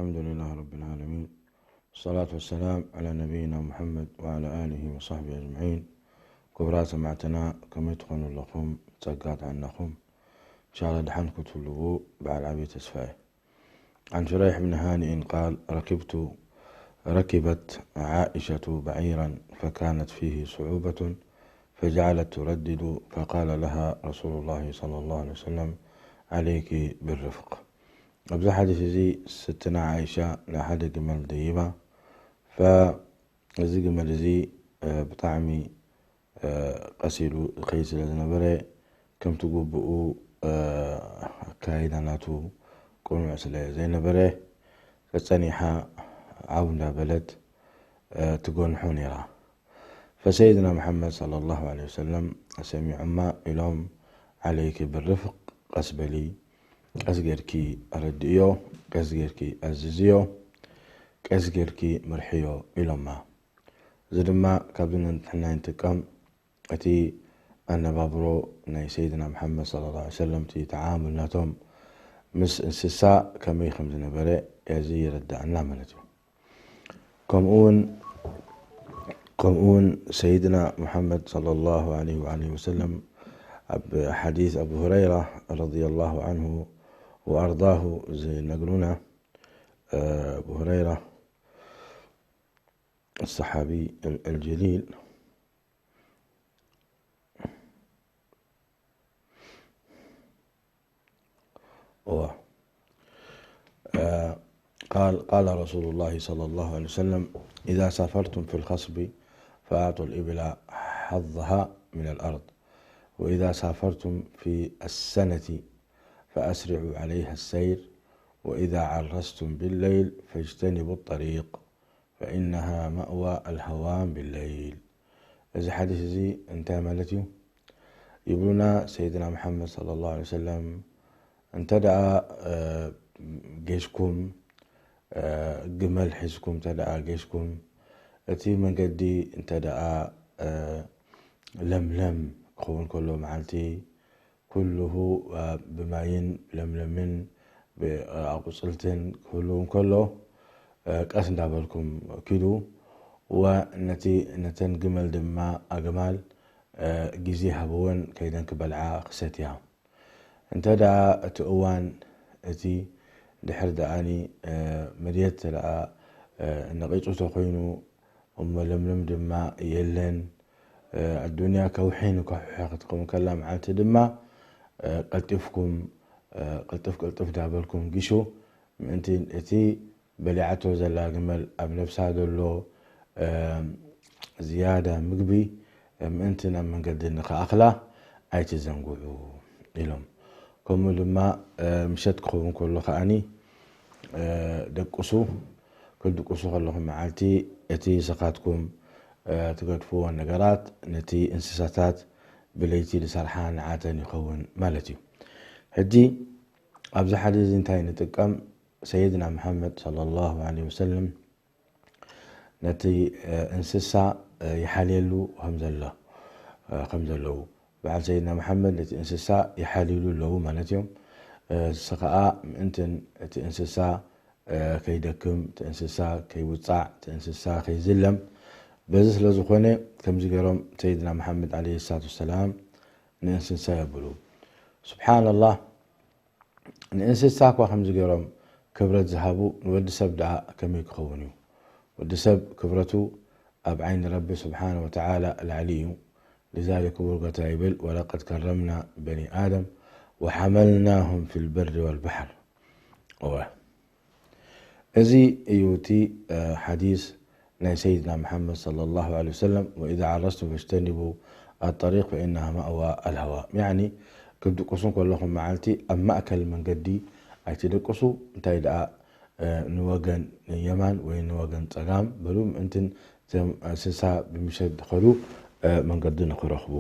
الحمد لله رب العالمين. الصلاة والسلام على نبينا محمد وعلى آله وصحبه أجمعين. ክቡራት ሰማዕትና፣ ከመይ ትኾኑ ኣለኹም? ጸጋ ጥዕናኹም? እንሻላ ደሓን ክትህልዉ በዓል ዓብዪ ተስፋ እየ። عن شريح بن هانئ قال: ركبت، ركبت عائشة بعيرا فكانت فيه صعوبة فجعلت تردد فقال لها رسول الله صلى الله عليه وسلم: عليك بالرفق. ኣብዚ ሓዲስ እዚ ስትና ዓይሻ ንሓደ ግመል ደይባ። ፈ-፣ እዚ ግመል እዚ፣ እ፣ ብጣዕሚ፣ እ፣ ቀስ ኢሉ ዝኸይድ ስለ ዝነበረ፣ ከምቲ ግቡኡ፣ እ፣ ኣካይዳ ናቱ ቅኑዕ ስለ ዘይነበረ፣ ጸጸኒሓ ዓው እንዳበለት፣ እ፣ ትገንሖ ነይራ። ፈሰይድና መሓመድ ሰለላሁ ዐለይሂ ወሰለም ሰሚዖማ ኢሎም፣ "ዓለይኪ ብርፍቅ፣ ቀስ በሊ፣ ቀስ ጌርኪ ኣረድእዮ፣ ቀስ ጌርኪ ኣዝዝዮ፣ ቀስ ጌርኪ ምርሕዮ" ኢሎማ። እዚ ድማ ካብዚ ንሕና ንጥቀም፣ እቲ ኣነባብሮ ናይ ሰይድና መሓመድ ሰለላሁ ዐለይሂ ወሰለም፣ እቲ ተዓሙል ናቶም ምስ እንስሳ ከመይ ከም ዝነበረ እዚ ይረዳእና ማለት እዩ። ከምኡ እውን፣ ከምኡ እውን ሰይድና ሙሓመድ ሰለላሁ ዐለይሂ ወዓለይሂ ወሰለም ኣብ ሓዲስ ኣቡ ሁረይራ ረዲየላሁ ዐንሁ ወኣርዳሁ ዝነግሩና፣ እ፣ ኣቡ ሁረይራ ሰሓቢ እል-፣ እልጀሊል፣ እዋ። آه، قال، قال رسول الله صلى الله عليه وسلم: إذا سافرتم في الخصب فأعطوا الإبل حظها من الأرض، وإذا سافرتم في السنة فأسرعوا عليها السير، وإذا عرستم بالليل فاجتنبوا الطريق، فإنها مأوى الهوام بالليل. እዚ ሓዲስ እዚ እንታይ ማለት እዩ? ይብሉና ሰይድና መሓመድ ሰለላሁ ዐለይሂ ወሰለም፣ እንተ ደኣ፣ እ፣ ጌሽኩም፣ እ፣ ግመል ሒዝኩም እንተ ደኣ ጌሽኩም፣ እቲ መንገዲ እንተ ደኣ፣ እ፣ ለምለም ክኸውን ከሎ መዓልቲ፣ ኩልሁ፣ እ፣ ብማይን ለምለምን ብ-፣ ኣቑጽልትን ክህሉ እንከሎ፣ እ፣ ቀስ እንዳበልኩም ኪዱ፣ ወነቲ፣ ነተን ግመል ድማ ኣግማል፣ እ፣ ግዜ ሃብወን ከይደን ክበልዓ ክሰትያ። እንተ ደኣ እቲ እዋን እቲ ድሕር ደኣኒ፣ እ፣ መድየት ደኣ፣ እ፣ ነቒጹ ተኾይኑ፣ እሞ ለምለም ድማ የለን። እ፣ ኣዱንያ ከውሒ ንከውሒ ክትከውን ከላ መዓልቲ ድማ፣ እ፣ ቀልጢፍኩም፣ እ፣ ቅልጥፍ ቅልጥፍ ዳበልኩም ጊሹ፣ ምእንቲ እቲ በሊዓቶ ዘላ ግመል ኣብ ነብሳ ዘሎ፣ እ፣ ዝያዳ ምግቢ፣ እ፣ ምእንቲ ናብ መንገዲ ንኽኣኽላ ኣይትዘንግዑ ኢሎም። ከምኡ ድማ፣ እ፣ ምሸት ክኸውን ከሎ ከኣኒ፣ እ፣ ደቅሱ። ክትድቅሱ ከለኹም መዓልቲ እቲ ንስኻትኩም፣ እ፣ ትገድፍዎ ነገራት ነቲ እንስሳታት ብለይቲ ዝሰርሓ ንዓተን ይኸውን ማለት እዩ። ሕጂ ኣብዚ ሓዲስ እዚ እንታይ ንጥቀም? ሰይድና መሓመድ ሰለላሁ ዐለይሂ ወሰለም ነቲ፣ እ፣ እንስሳ፣ እ፣ ይሓልየሉ ከም ዘሎ፣ እ፣ ከም ዘለዉ፣ በዓል ሰይድና መሓመድ ነቲ እንስሳ ይሓልዩሉ ኣለዉ ማለት እዮም። እ፣ እዚ ኸኣ ምእንትን እቲ እንስሳ፣ እ፣ ከይደክም፣ እቲ እንስሳ ከይውጻዕ፣ እቲ እንስሳ ከይዝለም፣ በዚ ስለ ዝኾነ ከምዚ ገይሮም ሰይድና መሓመድ ዐለይሂ ሰላቱ ወሰላም ንእንስሳ የብሉ። ሱብሓነላህ። ንእንስሳ እኳ ከምዚ ገይሮም ክብረት ዝሃቡ፣ ንወዲ ሰብ ደኣ ከመይ ክኸውን እዩ? ወዲ ሰብ ክብረቱ ኣብ ዓይኒ ረቢ ስብሓነ ወተዓላ ላዕሊ እዩ። ልዛሊክ ክቡር ጎታ ይብል፣ "ወለቀድ ከረምና በኒ ኣደም ወሓመልናሁም ፊል በሪ ወልባሕር።" እወ። እዚ እዩ እቲ፣ እ፣ ሓዲስ ናይ ሰይድና መሓመድ ሰለላሁ ዐለይሂ ወሰለም፣ "ወኢዛ ዓረስቱም ፈጅተኒቡ ኣጠሪቅ ፈኢነሃ ማእዋ ኣልሃዋ።" ያዕኒ፣ ክትድቅሱ ከለኹም መዓልቲ ኣብ ማእከል መንገዲ ኣይትደቅሱ፣ እንታይ ደኣ፣ እ፣ ንወገን የማን ወይ ንወገን ጸጋም በሉ፣ ምእንትን እቶም እንስሳ ብምሸት ዝኸዱ፣ እ፣ መንገዲ ንኽረኽቡ።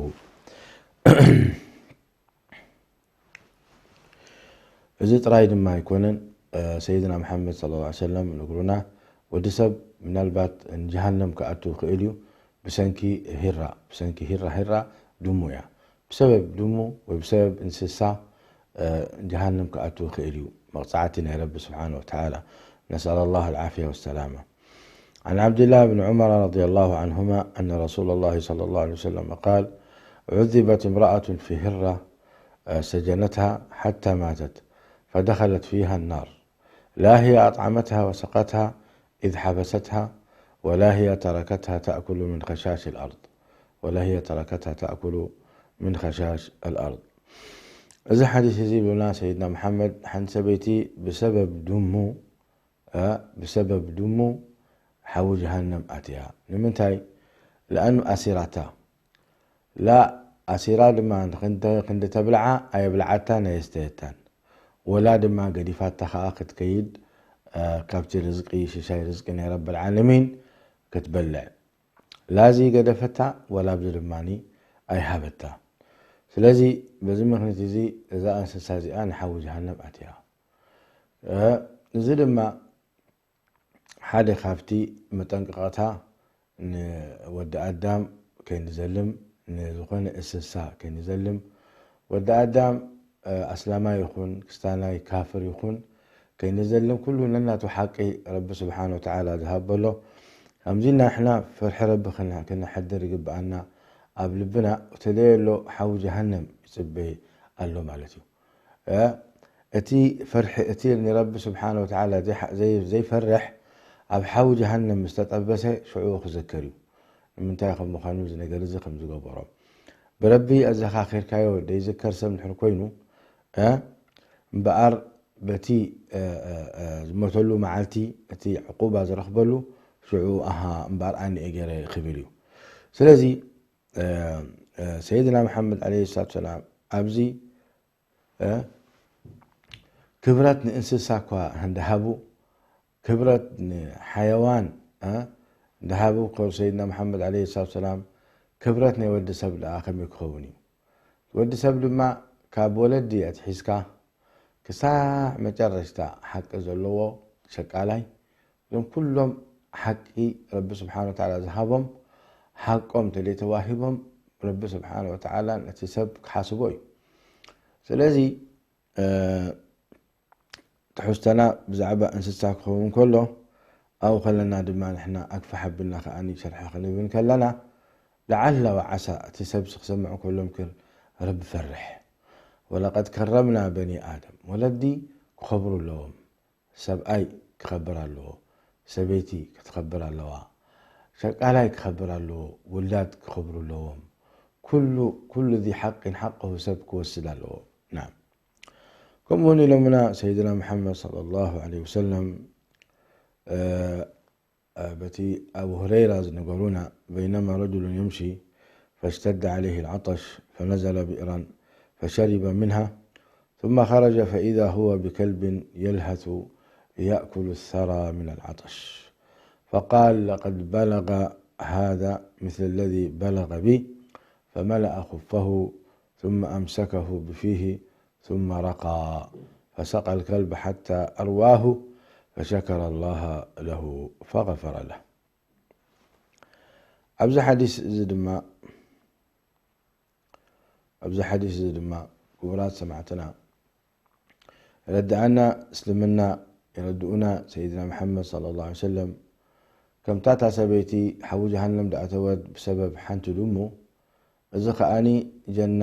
እዚ ጥራይ ድማ ኣይኮነን፣ እ፣ ሰይድና መሓመድ ሰለላሁ ዐለይሂ ወሰለም ንግሩና፣ ወዲ ሰብ ምናልባት ንጀሃነም ክኣቱ ይኽእል እዩ፣ ብሰንኪ ሂራ፣ ብሰንኪ ሂራ፣ ሂራ ድሙ እያ። ብሰበብ ድሙ ወይ ብሰበብ እንስሳ፣ እ፣ ጀሃነም ክኣቱ ይኽእል እዩ፣ መቕጻዕቲ ናይ ረቢ ስብሓነ ወተዓላ። نسأل الله العافية والسلامة. عن عبد الله بن عمر رضي الله عنهما أن رسول الله صلى الله عليه وسلم قال: عذبت امرأة في هرة، آه، سجنتها حتى ماتت، فدخلت فيها النار، لا هي أطعمتها وسقتها إذ حبستها، ولا هي تركتها تأكل من خشاش الأرض، ولا هي تركتها تأكل من خشاش الأرض. እዚ ሓዲስ እዚ ይብሉና ሰይድና መሓመድ፣ ሓንቲ ሰበይቲ ብሰበብ ድሙ፣ እ፣ ብሰበብ ድሙ ሓዊ ጀሃነም ኣትያ። ንምንታይ? ለኣኑ ኣሲራታ። ላ ኣሲራ ድማ ክንደ-፣ ክንዲ ተብልዓ ኣየብልዓታን ኣየስተየታን። ወላ ድማ ገዲፋታ ኸኣ ክትከይድ፣ እ፣ ካብቲ ርዝቂ፣ ሽሻይ ርዝቂ ናይ ረብል ዓለሚን ክትበልዕ። ላዚ ገደፈታ፣ ወላ ኣብዚ ድማኒ ኣይሃበታ። ስለዚ በዚ ምኽንያት እዚ እዛ እንስሳ እዚኣ ንሓዊ ጀሃነም ኣትያ። እ፣ እዚ ድማ ሓደ ካብቲ መጠንቀቕታ ንወዲ ኣዳም ከይንዘልም፣ ንዝኾነ እንስሳ ከይንዘልም። ወዲ ኣዳም፣ እ፣ ኣስላማይ ይኹን፣ ክስታናይ፣ ካፍር ይኹን፣ ከይንዘልም፣ ኩሉ ነናቱ ሓቂ ረቢ ስብሓነ ወተዓላ ዝሃበሎ። ከምዚ ንሕና ፍርሒ ረቢ ክን-፣ ክነሕድር ይግብኣና። ኣብ ልብና እተለየሎ ሓዊ ጀሃነም ይጽበይ ኣሎ ማለት እዩ። እ፣ እቲ ፍርሒ፣ እቲ ንረቢ ስብሓነ ወተዓላ ዘይሓ-፣ ዘይ-፣ ዘይፈርሕ፣ ኣብ ሓዊ ጀሃነም ምስ ተጠበሰ ሽዑ ክዝከር እዩ። ንምንታይ ከም ምዃኑ እዚ ነገር እዚ ከም ዝገበሮ። ብረቢ ኣዘኻኺርካዮ ዘይዝከር ሰብ እንድሕር ኮይኑ፣ እ፣ እምበኣር በቲ፣ እ፣ እ፣ እ፣ ዝሞተሉ መዓልቲ እቲ ዕቁባ ዝረኽበሉ ሽዑ፣ ኣሃ፣ እምበኣር ኣነ እየ ገይረ ክብል እዩ። ስለዚ፣ እ፣ እ፣ ሰይድና መሓመድ ዓለይሂ ሰላቱ ሰላም ኣብዚ፣ እ፣ ክብረት ንእንስሳ እኳ እንዳሃቡ፣ ክብረት ንሓየዋን፣ እ፣ እንዳሃቡ፣ ካብ ሰይድና መሓመድ ዓለይሂ ሰላቱ ሰላም ክብረት ናይ ወዲ ሰብ ደኣ ከመይ ክኸውን እዩ? ወዲ ሰብ ድማ ካብ ወለዲ ኣትሒዝካ ክሳዕ መጨረሽታ ሓቂ ዘለዎ ሸቃላይ፣ እዞም ኩሎም ሓቂ ረቢ ስብሓነ ወተዓላ ዝሃቦም፣ ሓቆም ተለይተዋሂቦም፣ ረቢ ስብሓነ ወተዓላ ነቲ ሰብ ክሓስቦ እዩ። ስለዚ፣ እ፣ ትሕዝቶና ብዛዕባ እንስሳ ክኸውን ከሎ፣ ኣብኡ ከለና ድማ ንሕና ኣግፋሕ ኣቢልና ከኣ ሸርሒ ክንብል ከለና፣ ለዓለ ወዓሳ እቲ ሰብሲ ክሰምዕ ከሎ ምክር ረቢ ፈርሕ። ወለቀድ ከረምና በኒ ኣደም፣ ወለዲ ክኸብሩ ኣለዎም። ሰብኣይ ክኸብር ኣለዎ፣ ሰበይቲ ክትኸብር ኣለዋ፣ ሸቃላይ ክኸብር ኣለዎ፣ ውላድ ክኸብሩ ኣለዎም። ኩሉ፣ ኩሉ ዚ ሓቂን ሓቅሁ ሰብ ክወስድ ኣለዎ። ናም። ከምኡ እውን ኢሎምና ሰይድና መሓመድ ሰለላሁ ዐለይሂ ወሰለም፣ እ፣ እ፣ በቲ ኣቡ ሁረይራ ዝነገሩና፣ بينما رجل يمشي فاشتد عليه العطش فنزل بئرا فشرب منها ثم خرج فإذا هو بكلب يلهث يأكل الثرى من العطش فقال: لقد بلغ هذا مثل الذي بلغ بي، فملأ خفه ثم أمسكه بفيه ثم رقى فسقى الكلب حتى أرواه فشكر الله له فغفر له. ኣብዚ ሓዲስ እዚ ድማ፣ ኣብዚ ሓዲስ እዚ ድማ ክቡራት ሰማዕትና፣ ረድኣና እስልምና የረድኡና ሰይድና መሓመድ ሰለላሁ ዐለይሂ ወሰለም፣ ከምታ እታ ሰበይቲ ሓዊ ጀሃነም ዝኣተወት ብሰበብ ሓንቲ ድሙ፣ እዚ ከኣኒ ጀና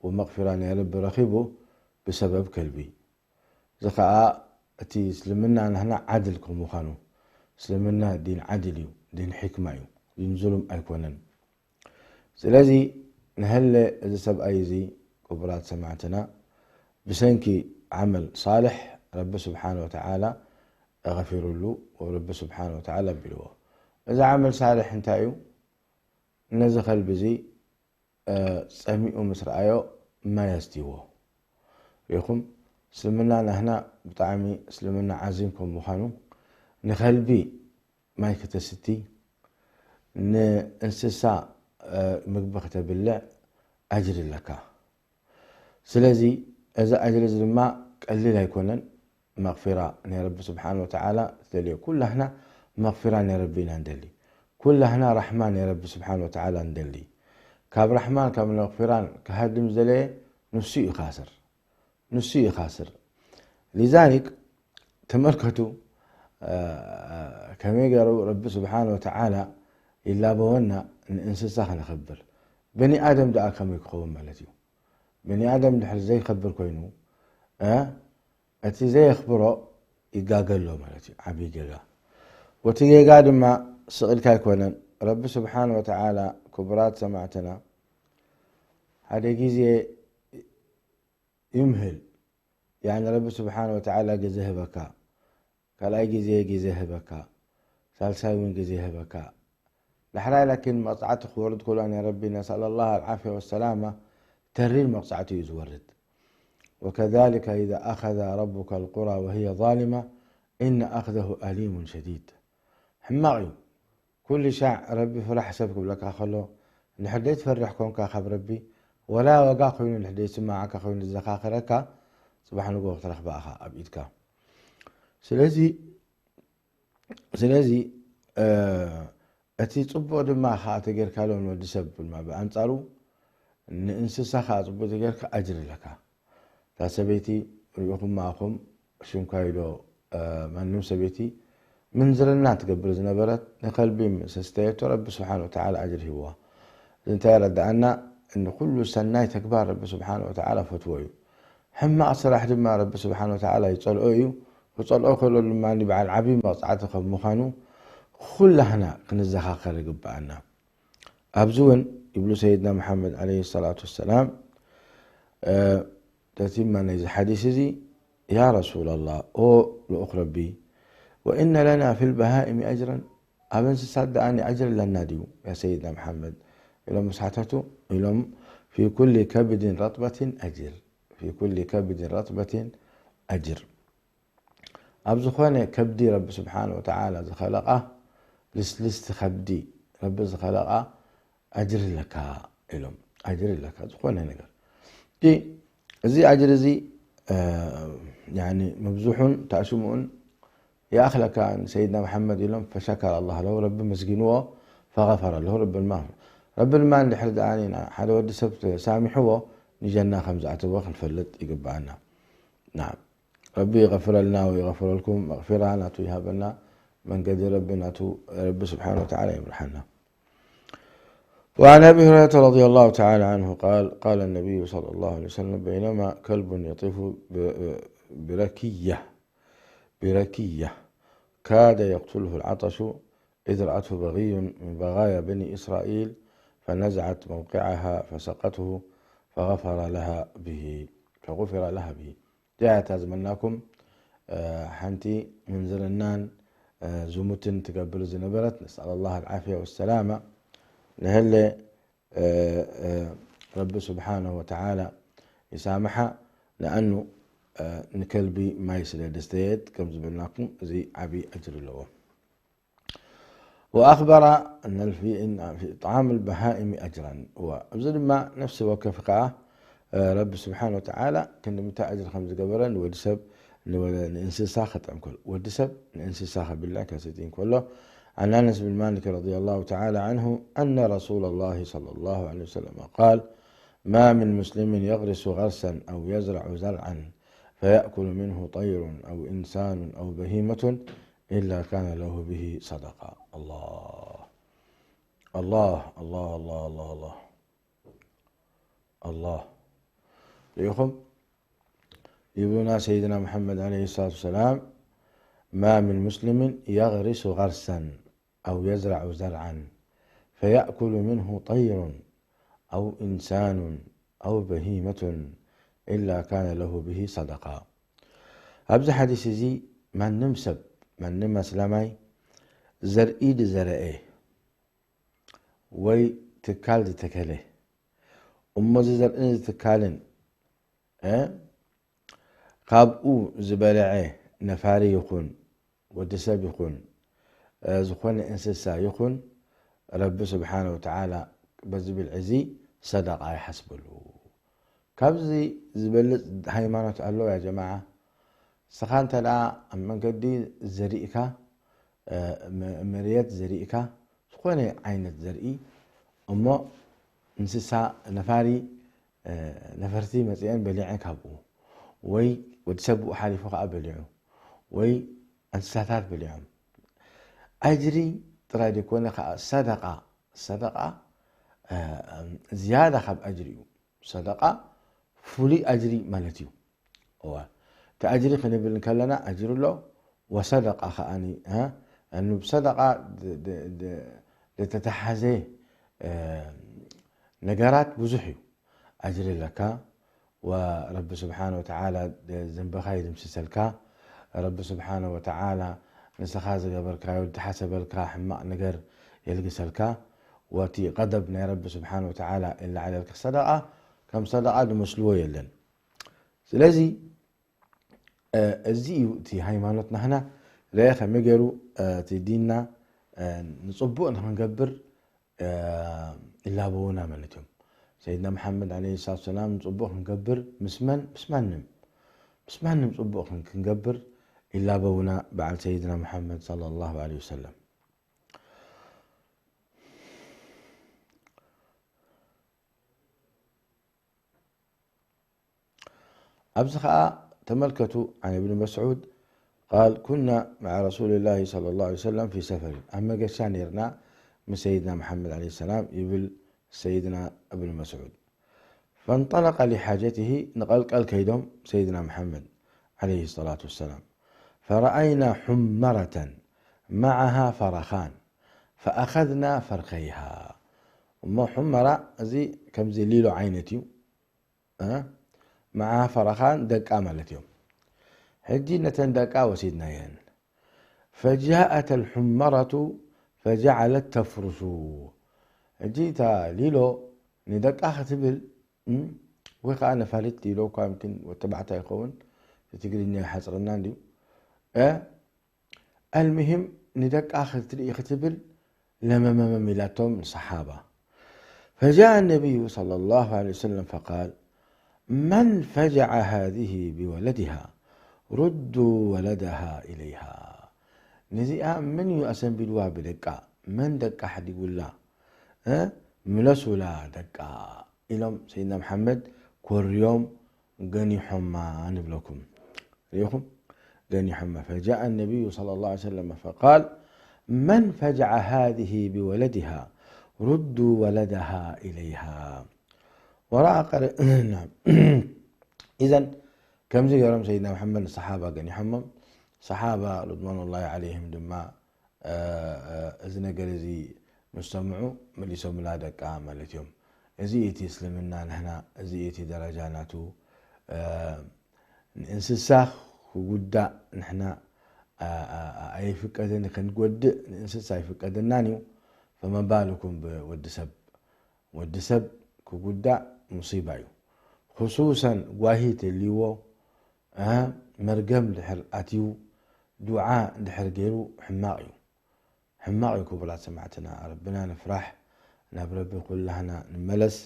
ወመቕፊራ ናይ ረቢ ረኺቡ ብሰበብ ከልቢ። እዚ ከኣ እቲ እስልምና ናህና ዓድል ከም ምዃኑ፣ እስልምና ዲን ዓድል እዩ፣ ዲን ሕክማ እዩ፣ ዲን ዙሉም ኣይኮነን። ስለዚ ንሀለ እዚ ሰብኣይ እዚ ክቡራት ሰማዕትና ብሰንኪ ዓመል ሳልሕ ረቢ ስብሓነ ወተዓላ ኣغፊሩሉ ወረቢ ስብሓነ ወተዓላ ኣቢልዎ። እዚ ዓመል ሳልሕ እንታይ እዩ? ነዚ ከልቢ እዚ፣ እ፣ ጸሚኡ ምስ ረኣዮ ማይ ኣስትይዎ። ሪኢኹም፣ እስልምና ናህና ብጣዕሚ እስልምና ዓዚም ከም ምዃኑ ንኸልቢ ማይ ከተስቲ፣ ንእንስሳ፣ እ፣ ምግቢ ከተብልዕ ኣጅሪ ኣለካ። ስለዚ እዚ ኣጅሪ እዚ ድማ ቀሊል ኣይኮነን። መቕፊራ ናይ ረቢ ስብሓን ወተዓላ ትደልዮ። ኩላህና መቕፊራ ናይ ረቢ ኢና ንደሊ። ኩላህና ራሕማ ናይ ረቢ ስብሓን ወተዓላ ንደሊ። ካብ ራሕማን ካብ መቕፊራን ክሃድም ዝደለየ ንሱ እዩ ካስር። ንሱ እዩ ካስር። ሊዛሊክ ተመልከቱ፣ ከመይ ገይሩ ረቢ ስብሓን ወተዓላ ይላበወና ንእንስሳ ከነኸብር? በኒ ኣደም ደኣ ከመይ ክኸውን ማለት እዩ? በኒ ኣደም ድሕሪ ዘይከብር ኮይኑ እቲ ዘየኽብሮ ይጋገ ኣሎ ማለት እዩ። ዓብዪ ጌጋ። ወቲ ጌጋ ድማ ስቕ ኢልካ ኣይኮነን። ረቢ ስብሓን ወተዓላ ክቡራት ሰማዕትና ሓደ ግዜ ይምህል። ያኒ ረቢ ስብሓን ወተዓላ ግዜ ህበካ፣ ካልኣይ ግዜ ግዜ ህበካ፣ ሳልሳይ እውን ግዜ ህበካ። ዳሕራይ ላኪን መቕፃዕቲ ክወርድ ከሎ ናይ ረቢ ነስኣል ኣላህ ኣልዓፍያ ወሰላማ ተሪር መቕፃዕቲ እዩ ዝወርድ። ወከዛሊከ ኢዛ ኣኸዘ ረቡከ ኣልቁራ ወህየ ዛሊማ ኢነ ኣኽዘሁ ኣሊሙን ሸዲድ። ሕማቕ እዩ። ኩሉ ሻዕ ረቢ ፍራሕ ሰብ ክብለካ ከሎ፣ እንድሕር ዘይትፈርሕ ኮንካ ካብ ረቢ፣ ወላ ዋጋ ኮይኑ እንድሕር ዘይስማዓካ ኮይኑ ዝዘኻኸረካ፣ ጽባሕ ንግሆ ክትረኽባ ኢኻ ኣብ ኢድካ። ስለዚ ስለዚ እቲ ጽቡቕ ድማ ከኣ ተጌርካሎም ንወዲ ሰብ ድማ ብኣንጻሩ ንእንስሳ ከኣ ጽቡቕ ተጌርካ ኣጅሪ ኣለካ። እታ ሰበይቲ ሪኢኹም ማእኹም ሽንኳይዶ ማንም ሰበይቲ ምንዝርና ትገብር ዝነበረት ንኸልቢ ምስ ኣስተየቶ ረቢ ስብሓን ወተዓላ ኣጅሪ ሂብዋ። እዚ እንታይ የረድኣና? ንኩሉ ሰናይ ተግባር ረቢ ስብሓን ወተዓላ ፈትዎ እዩ። ሕማቕ ስራሕ ድማ ረቢ ስብሓን ወተዓላ ይጸልኦ እዩ። ክጸልኦ ከሎ ድማ በዓል ዓብዪ መቕጻዕቲ ከም ምዃኑ ኩላህና ክንዘኻኸር ይግብኣና። ኣብዚ እውን ይብሉ ሰይድና መሓመድ ዓለይሂ ሰላቱ ወሰላም፣ ተቲማ ናይዚ ሓዲስ እዚ፣ ያ ረሱላላህ፣ ኦ ልኡኽ ረቢ፣ ወኢነ ለና ፊል በሃኢሚ ኣጅረን፣ ኣብ እንስሳት ደኣኒ ኣጅር ኣለና ድዩ ያ ሰይድና መሓመድ? ኢሎም ምስ ሓተቱ፣ ኢሎም ፊ ኩሊ ከብድን ረጥበትን ኣጅር፣ ፊ ኩሊ ከብድን ረጥበትን ኣጅር። ኣብ ዝኾነ ከብዲ ረቢ ስብሓን ወተዓላ ዝኸለቓ ልስልስቲ ከብዲ ረቢ ዝኸለቓ ኣጅሪ ኣለካ ኢሎም። ኣጅሪ ኣለካ ዝኾነ ነገር። እዚ ኣጅሪ እዚ መብዝሑን ታእሽምኡን ይኣኽለካ ንሰይድና መሓመድ ኢሎም ፈሸከረ ኣላህ ለሁ ረቢ መስጊንዎ ፈገፈረ ለሁ ረቢ ድማ ረቢ ድማ እንድሕር ደኣ ሓደ ወዲ ሰብ ሳሚሕዎ ንጀና ከም ዝኣተዎ ክንፈልጥ ይግብኣና። ናም ረቢ ይغፍረልና ወይغፍረልኩም መغፊራ ናቱ ይሃበና መንገዲ ረቢ ናቱ ረቢ ስብሓን ወተዓላ ይምርሓና። وعن أبي هريرة رضي الله تعالى عنه قال قال النبي صلى الله عليه وسلم بينما كلب يطيف بركية بركية كاد يقتله العطش إذ رأته بغي من بغايا بني إسرائيل فنزعت موقعها فسقته فغفر لها به فغفر لها به. ጃያታ ዝመናኩም ሓንቲ ምንዝርናን ዝሙትን ትገብር ዝነበረት ነስኣል ኣላህ ኣልዓፍያ ወሰላማ ንህለ ረቢ ስብሓንሁ ወተዓላ ይሳምሓ። ንኣኑ ንከልቢ ማይ ስለ ደስተየት ከም ዝበልናኩም እዚ ዓብዪ ኣጅር ኣለዎ። وأخبر أن في إطعام البهائم أجرا. እዋ ኣብዚ ድማ ነፍሲ ወከፍ ከኣ ረቢ ስብሓን ወተዓላ ክንዲ ምንታይ ኣጅሪ ከም ዝገበረ ንወዲ ሰብ ንእንስሳ ክጥዕም ከሎ ወዲ ሰብ ንእንስሳ ከብልዕ ከሰቲ እንከሎ عن أنس بن مالك رضي الله تعالى عنه أن رسول الله صلى الله عليه وسلم قال ما من مسلم يغرس غرسا أو يزرع زرعا فيأكل منه طير أو إنسان أو بهيمة إلا كان له به صدقة. الله الله الله الله الله الله الله الله. ሪኢኹም ይብሉና ሰይድና መሓመድ ዓለይሂ ሰላቱ ወሰላም ما من مسلم يغرس غرسا أو يزرع زرعا فيأكل منه طير أو إنسان أو بهيمة إلا كان له به صدقة. ኣብዚ ሓዲስ እዚ ማንም ሰብ ማንም ኣስላማይ ዘርኢ ዝዘረአ ወይ ትካል ዝተከለ እሞ እዚ ዘርእን እዚ ትካልን ካብኡ ዝበለዐ ነፋሪ ይኹን ወዲ ሰብ ይኹን ዝኾነ እንስሳ ይኹን ረቢ ስብሓን ወተዓላ በዚ ብልዒ እዚ ሰደቃ ይሓስበሉ። ካብዚ ዝበልፅ ሃይማኖት ኣሎ ያ ጀማዓ? ስኻ እንተ ደኣ ኣብ መንገዲ ዘሪእካ መሬት ዘሪእካ ዝኾነ ዓይነት ዘርኢ እሞ እንስሳ ነፋሪ ነፈርቲ መፅአን በሊዐን ካብኡ ወይ ወዲ ሰብ ብኡ ሓሊፉ ከዓ በሊዑ ወይ እንስሳታት በሊዖም። ኣጅሪ ጥራይ ዘይኮነ ከዓ ሰደቃ፣ ሰደቃ፣ እ፣ ዝያዳ ካብ ኣጅሪ እዩ። ሰደቃ ፍሉይ ኣጅሪ ማለት እዩ። እዋ፣ እቲ ኣጅሪ ክንብል እንከለና ኣጅሪ ኣሎ፣ ወሰደቃ ከዓኒ፣ እ፣ እኑ ብሰደቃ ድ-፣ ድ-፣ ድ-፣ ዝተተሓዘ፣ እ፣ ነገራት ብዙሕ እዩ። ኣጅሪ ኣለካ፣ ወረቢ ስብሓነ ወተዓላ ዘንበኻ ይድምስሰልካ። ረቢ ስብሓነ ወተዓላ ንስኻ ዝገበርካዮ፣ ዝተሓሰበልካ ሕማቕ ነገር የልግሰልካ። ወቲ ቀደብ ናይ ረቢ ስብሓነ ወተዓላ ይለዓለልካ። ሰደቓ ከም ሰደቓ ዝመስልዎ የለን። ስለዚ፣ እ፣ እዚ እዩ እቲ ሃይማኖት ናህና። ርአ ከመይ ገይሩ፣ እ፣ እቲ ዲንና፣ እ፣ ንጽቡቕ ንኽንገብር፣ እ፣ ይላበዉና ማለት እዮም። ሰይድና መሓመድ ዓለይሂ ሰላቱ ሰላም ንጽቡቕ ክንገብር ምስ መን? ምስ ማንም። ምስ ማንም ጽቡቕ ክን-፣ ክንገብር ይላበዉና በዓል ሰይድና መሓመድ ሰለላሁ ዐለይሂ ወሰለም። ኣብዚ ኸኣ ተመልከቱ፣ عن ابن مسعود قال: كنا مع رسول الله صلى الله عليه وسلم في سفر، ኣብ መገሻ ነይርና ምስ ሰይድና መሓመድ ዓለይሂ ሰላም ይብል ሰይድና እብን መስዑድ። فانطلق لحاجته፣ ንቐልቀል ከይዶም ሰይድና መሓመድ ዓለይሂ ሰላቱ ወሰላም። فرأينا حمرة معها فرخان فأخذنا فرخيها። እሞ ሑመራ እዚ ከምዚ ሊሎ ዓይነት እዩ። እ? መዓ ፈረኻን ደቃ ማለት እዮም። ሕጂ ነተን ደቃ ወሲድናየን። فجاءت الحمرة فجعلت تفرش። ሕጂ እታ ሊሎ ንደቃ ክትብል፣ እም፣ ወይ ከዓ ነፋሪት ሊሎ እኳ፣ يمكن ወተባዕታ ይኸውን፣ እቲ ትግርኛ ይሓፅረና እንድዩ። እ? المهم ንደቃ ክትርኢ ክትብል ለመመመም ኢላቶም ንሰሓባ። فجاء النبي صلى الله عليه وسلم فقال: من فجع هذه بولدها؟ ردوا ولدها إليها. ነዚኣ መን እዩ ኣሰንቢድዋ ብደቃ? መን ደቃ ሓዲጉላ? እ? ምለሱላ ደቃ ኢሎም ሰይድና መሓመድ ኮርዮም ገኒሖማ ንብለኩም። ርኢኹም? ገኒሖማ። فجاء النبي صلى الله عليه وسلم فقال: من فجع هذه بولدها؟ ردوا ولدها إليها. ورأى قر-، نعم. إذن ከምዚ ገይሮም ሰይድና መሓመድ ንሰሓባ ገኒሖሞም። ሰሓባ ርድዋኑላሂ ዓለይሂም ድማ እ፣ እ፣ እዚ ነገር እዚ ምስ ሰምዑ መሊሶምላ ደቃ ማለት እዮም። እዚ እቲ እስልምና ንሕና፣ እዚ እቲ ደረጃ ናቱ። እ፣ ንእንስሳ ክጉዳእ ንሕና፣ እ፣ እ፣ ኣይፍቀድን፣ ክንጎድእ ንእንስሳ ኣይፍቀደናን እዩ። ፈመባልኩም ብወዲ ሰብ፣ ወዲ ሰብ ክጉዳእ ሙሲባ እዩ። ኹሱሰን ጓሂ ተልይዎ፣ እ፣ መርገም ድሕር ኣትዩ፣ ዱዓ ድሕር ገይሩ ሕማቕ እዩ። ሕማቕ እዩ። ክቡራት ሰማዕትና፣ ረብና ንፍራሕ፣ ናብ ረቢ ኩላህና ንመለስ።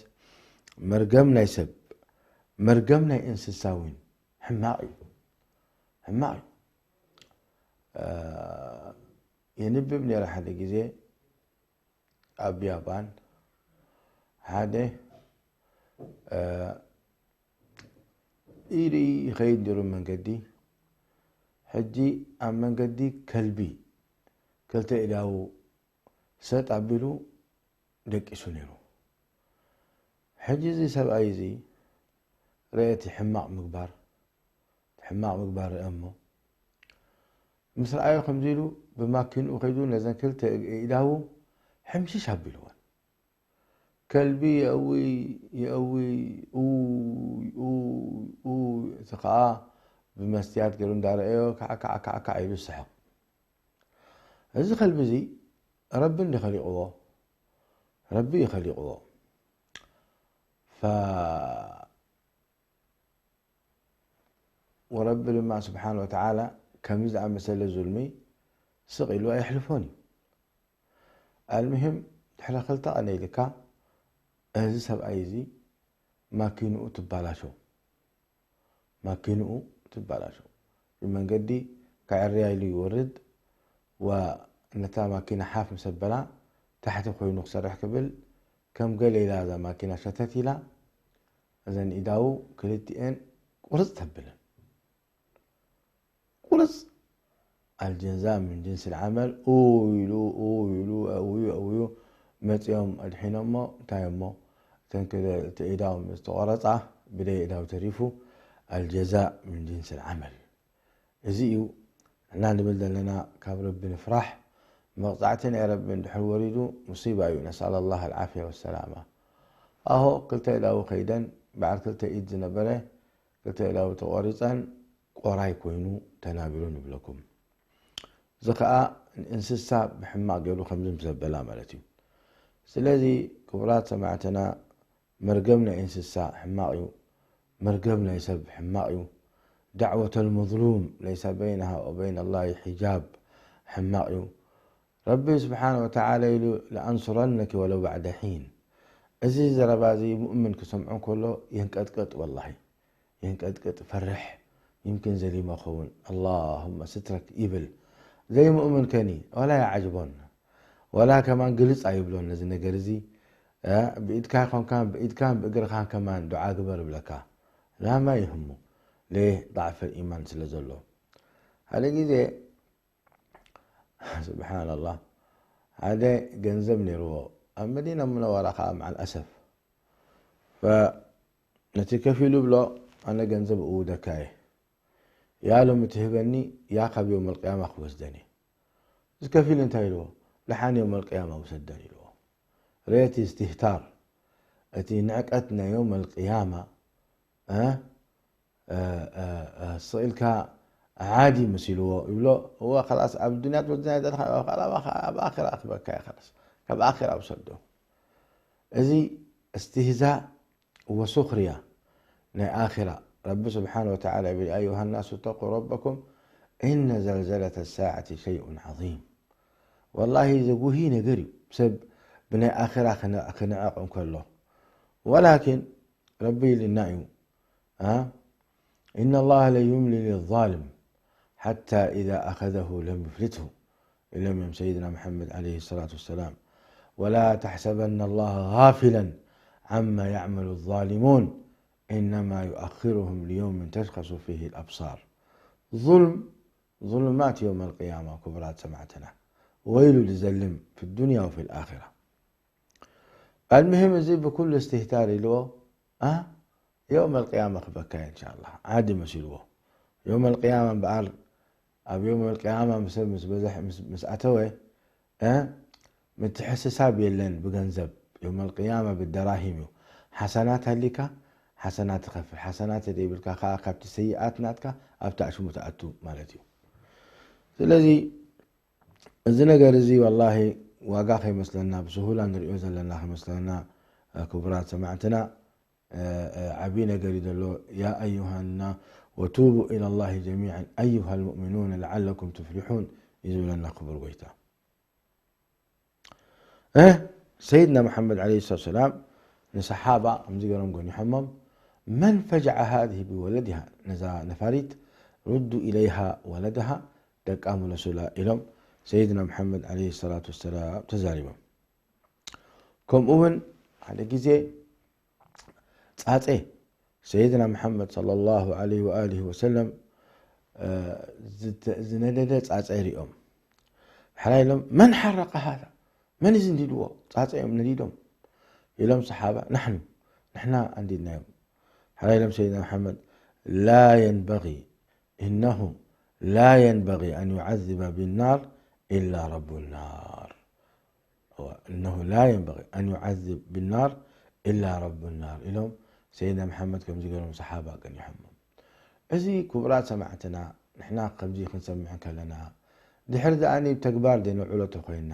መርገም ናይ ሰብ፣ መርገም ናይ እንስሳ እውን ሕማቕ እዩ። ሕማቕ እዩ። እ፣ የንብብ ነይረ ሓደ ግዜ ኣብ ያፓን ሓደ፣ እ፣ ኢዱ ይኸይድ ነይሩ መንገዲ። ሕጂ ኣብ መንገዲ ከልቢ ክልተ ኢዳዉ ሰጥ ኣቢሉ ደቂሱ ነይሩ። ሕጂ እዚ ሰብኣይ እዚ ርአ እቲ ሕማቕ ምግባር፣ እቲ ሕማቕ ምግባር ርአ እሞ፣ ምስ ረኣዮ ከምዚ ኢሉ ብማኪንኡ ከይዱ ነዘን ክልተ ኣእዳዉ ሕምሽሽ ኣቢልወን። ከልቢ የእዊ፣ የእዊ፣ ኡይ፣ ኡይ፣ ኡይ፣ እቲ ኸኣ ብመስትያት ገይሩ እንዳረኣዮ ካዕ፣ ካዕ፣ ካዕ፣ ካዕ ኢሉ ዝስሕቕ። እዚ ከልቢ እዚ ረቢ እንዲ ኸሊቕዎ፣ ረቢ እዩ ኸሊቕዎ። ፈ-፣ ወረቢ ድማ ስብሓን ወተዓላ ከምዚ ዝኣመሰለ ዙልሚ ስቕ ኢሉ ኣየሕልፎን እዩ። ኣልምሂም ድሕሪ ክልተ ቀነ ኢልካ እዚ ሰብኣይ እዚ ማኪንኡ ትባላሾ፣ ማኪንኡ ትባላሾ። ብመንገዲ ከዕርያ ኢሉ ይወርድ፣ ወ-፣ ነታ ማኪና ሓፍ ምስ ኣበላ ታሕቲ ኮይኑ ክሰርሕ ክብል ከም ገለ ኢላ እዛ ማኪና ሸተት ኢላ፣ እዘን ኢዳዉ ክልቲኤን ቁርጽ ተብለን። ቁርጽ الجزاء من جنس العمل። ኡ ኢሉ ኡ ኢሉ ኣውዩ ኣውዩ መፂኦም ኣድሒኖሞ። እንታይ እሞ እተን ክልተ ኢዳዎም ዝተቆረፃ ብደይ ኢዳው ተሪፉ። الجزاء من جنس العمل። እዚ እዩ እና ንብል ዘለና። ካብ ረቢ ንፍራሕ። መቕፃዕቲ ናይ ረቢ እንድሕር ወሪዱ ሙሲባ እዩ። نسأل الله العافية والسلامة። ኣሆ ክልተ ኢዳዊ ከይደን በዓል ክልተ ኢድ ዝነበረ ክልተ ኢዳዊ ተቆሪፀን ቆራይ ኮይኑ ተናቢሩ ንብለኩም። እዚ ከዓ እንስሳ ብሕማቕ ገይሩ ከምዚ ምስ ዘበላ ማለት እዩ። ስለዚ ክቡራት ሰማዕትና መርገም ናይ እንስሳ ሕማቕ እዩ። መርገም ናይ ሰብ ሕማቕ እዩ። دعوة المظلوم ليس بينها وبين الله حجاب ሕማቕ እዩ። ረቢ ስብሓነ ወተዓላ ኢሉ لأنصرنك ولو بعد حين። እዚ ዘረባ እዚ ሙእምን ክሰምዖ ከሎ የንቀጥቀጥ ወላሂ። የንቀጥቅጥ፣ ፈርሕ፣ ይምክን ዘሊመ ኸውን፣ اللهم سترك ይብል። ዘይምእምን ከኒ ዋላ ይዓጅቦን፣ ዋላ ከማን ግልጽ ኣይብሎን ነዚ ነገር እዚ። እ፣ ብኢድካ ይኾንካን ብኢድካን ብእግርኻን ከማን ዱዓ ግበር ይብለካ። ላማ ይህሙ ለየ ضعف الإيمان ስለ ዘሎ። ሓደ ግዜ ስብሓንላህ ሓደ ገንዘብ ነይርዎ ኣብ መዲና ሙነወራ ከዓ መዓል ኣሰፍ ነቲ ከፊሉ ብሎ ኣነ ገንዘብ እውደካ እየ ያ ሎሚ ትህበኒ ያ ካብ ዮም ኣልቅያማ ክወስደን እየ እዚ ከፊሉ እንታይ ኢልዎ ደሓን ዮም ኣልቅያማ ውሰደን ኢልዎ ርየቲ እስትህታር እቲ ንዕቀት ናይ ዮም ኣልቅያማ ስቕ ኢልካ ዓዲ መሲልዎ ይብሎ እወ ኸላስ ኣብ ዱንያ ትወድና ይደልካ ኣብ ኣኺራ ክበካ እዩ ኸላስ ካብ ኣኺራ ውሰዶ እዚ እስትህዛእ ወሱኽርያ ናይ ኣኺራ ረቢ ስብሓን ወተዓላ ይብል ኣዩሃ ናሱ ተቁ ረበኩም إن زلزلة الساعة شيء عظيم ወላሂ ዘጉሂ ነገር እዩ ሰብ ብናይ ኣኺራ ክንዕቕ እንከሎ ወላኪን ረቢ ኢልና እዩ إن الله ليملي للظالم حتى إذا أخذه لم يفلته ኢሎም እዮም ሰይድና መሓመድ ዓለይሂ ሰላቱ ወሰላም ولا تحسبن الله غافلا عما يعمل الظالمون إنما يؤخرهم ليوم تشخص فيه الأبصار ظلم ظلمات يوم القيامة ክቡራት ሰማዕትና ويل للظالم في الدنيا وفي الآخرة المهم እዚ ብኩሉ እስትህታር ኢልዎ አ የውም ኣልቅያማ ክበካ እየ እንሻላ ዓዲ መሲልዎ የውም ኣልቅያማ እምበኣር ኣብ የውም ኣልቅያማ ምሰብ ምስ በዝሕ ምስ ኣተወ እ ምትሕስሳብ የለን ብገንዘብ የውም ኣልቅያማ ብደራሂም እዩ ሓሰናት ሃሊካ ሓሰናት ትኸፍል ሓሰናት ዘይብልካ ከዓ ካብቲ ሰይኣት ናትካ ኣብቲ ኣሽሙ ትኣቱ ማለት እዩ ስለዚ እዚ ነገር እዚ ወላሂ ዋጋ ከይመስለና ብስሁላ ንሪኦ ዘለና ከይመስለና ክቡራት ሰማዕትና ዓብዪ ነገር እዩ ዘሎ ያ ኣዩሃና ወቱቡ ኢላ ላሂ ጀሚዓን ኣዩሃ ልሙእሚኑን ለዓለኩም ትፍሊሑን እዩ ዝብለና ክቡር ጎይታ ሰይድና መሓመድ ዓለይሂ ሰላቱ ወሰላም ንሰሓባ ከምዚ ገይሮም ጎኒሖሞም መን ፈጀዐ ሃዚህ ብወለድሃ ነዛ ነፋሪት ሩዱ ኢለይሃ ወለድሃ ደቃ ምለሱላ ኢሎም ሰይድና መሓመድ ዓለይሂ ሰላቱ ወሰላም ተዛሪቦም። ከምኡ እውን ሓደ ግዜ ጻጸ ሰይድና መሓመድ ሰለላሁ ዓለይሂ ወኣሊሂ ወሰለም ዝነደደ ጻጸ ሪኦም ሓራ ኢሎም መን ሓረቀ ሃዛ መን እዚ ንዲድዎ ጻጸ እዮም ነዲዶም ኢሎም ሰሓባ ናሕኑ ንሕና ኣንዲድናዮም ሓራ ኢሎም ሰይድና መሓመድ ላ የንበጊ إنه لا ينبغي أن يعذب بالنار إلا رب النار إنه لا ينبغي أن يعذب بالنار إلا رب النار ኢሎም ሰይድና መሓመድ ከምዚ ገይሮም ሰሓባ ቀኒሖሞም እዚ ክቡራት ሰማዕትና ንሕና ከምዚ ክንሰምዕ ከለና ድሕር ደኣ ብተግባር ዘይነውዕሎ ተኮይንና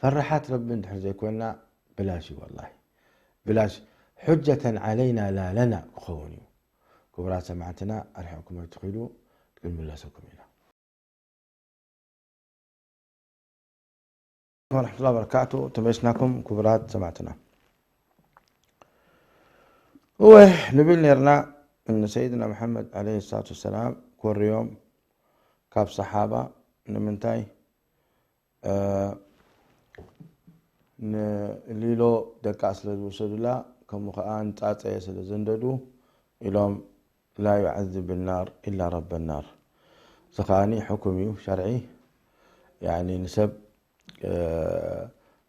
ፈራሓት ረቢ እንድሕር ዘይኮንና ብላሽ እዩ ወላሂ ብላሽ حجة علينا لا لنا ክኸውን እዩ ክቡራት ሰማዕትና ኣርሒቕኩም ኣይትኺዱ ክንምለሰኩም ኢና ወረሕመቱላ በረካቱ ተመልስናኩም ክቡራት ሰማዕትና እወ ንብል ነርና ንሰይድና መሓመድ ዓለይሂ ሰላቱ ወሰላም ኮርዮም ካብ ሰሓባ ንምንታይ ንሊሎ ደቃ ስለ ዝወሰዱላ ከምኡ ከዓ ንፃፀየ ስለ ዘንደዱ ኢሎም ላ ዩዓዝብ ናር ኢላ ረበ ናር እዚ ከዓ ሕኩም እዩ ሸርዒ ያኒ ንሰብ፣ እ፣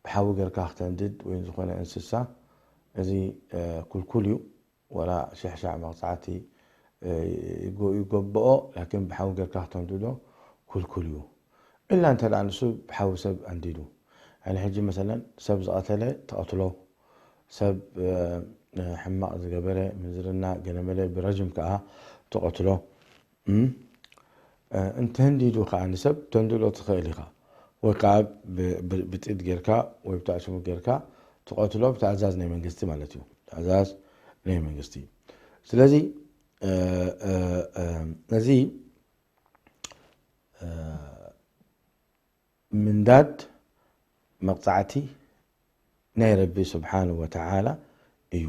ብሓዊ ጌርካ ክተንድድ ወይ ዝኾነ እንስሳ፣ እዚ፣ እ፣ ክልኩል እዩ። ወላ ሽሕሻዕ መቕጻዕቲ፣ እ፣ ይጎ-፣ ይጎብኦ፣ ላኪን ብሓዊ ጌርካ ክተንድዶ ክልኩል እዩ። ኢላ እንተ ደኣ ንሱ ብሓዊ ሰብ ኣንዲዱ። ያኒ ሕጂ መሰለን ሰብ ዝቐተለ ትቐትሎ፣ ሰብ፣ እ፣ ሕማቕ ዝገበረ፣ ምንዝርና፣ ገለመለ ብረጅም ከኣ ትቐትሎ። እም? እ፣ እንተንዲዱ ከኣ ንሰብ ተንድዶ ትኽእል ኢኻ። ወይ ከኣ ብ-፣ ብ-፣ ብጢድ ጌርካ ወይ ብታዕሽሙ ጌርካ ትቐትሎ ብትእዛዝ ናይ መንግስቲ ማለት እዩ። ትእዛዝ ናይ መንግስቲ። ስለዚ፣ እ፣ እ፣ እ፣ ነዚ፣ እ፣ ምንዳድ መቕጻዕቲ ናይ ረቢ ስብሓንሁ ወተዓላ እዩ።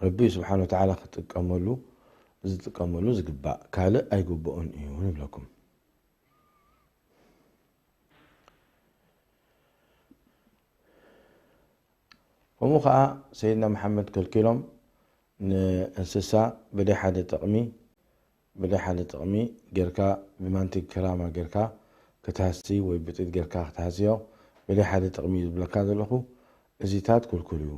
ረቢ ስብሓንሁ ወተዓላ ክጥቀመሉ፣ ዝጥቀመሉ ዝግባእ፣ ካልእ ኣይግብኦን እዩ ንብለኩም። ከምኡ ኸዓ ሰይድና መሓመድ ከልኪሎም ንእንስሳ ብደይ ሓደ ጥቕሚ፣ ብደይ ሓደ ጥቕሚ ጌርካ፣ ብማንቲግ ክራማ ጌርካ ክትሃሲ ወይ ብጢድ ጌርካ ክትሃስዮ፣ ብደይ ሓደ ጥቕሚ እዩ ዝብለካ ዘለኹ፣ እዚታት ክልኩል እዩ።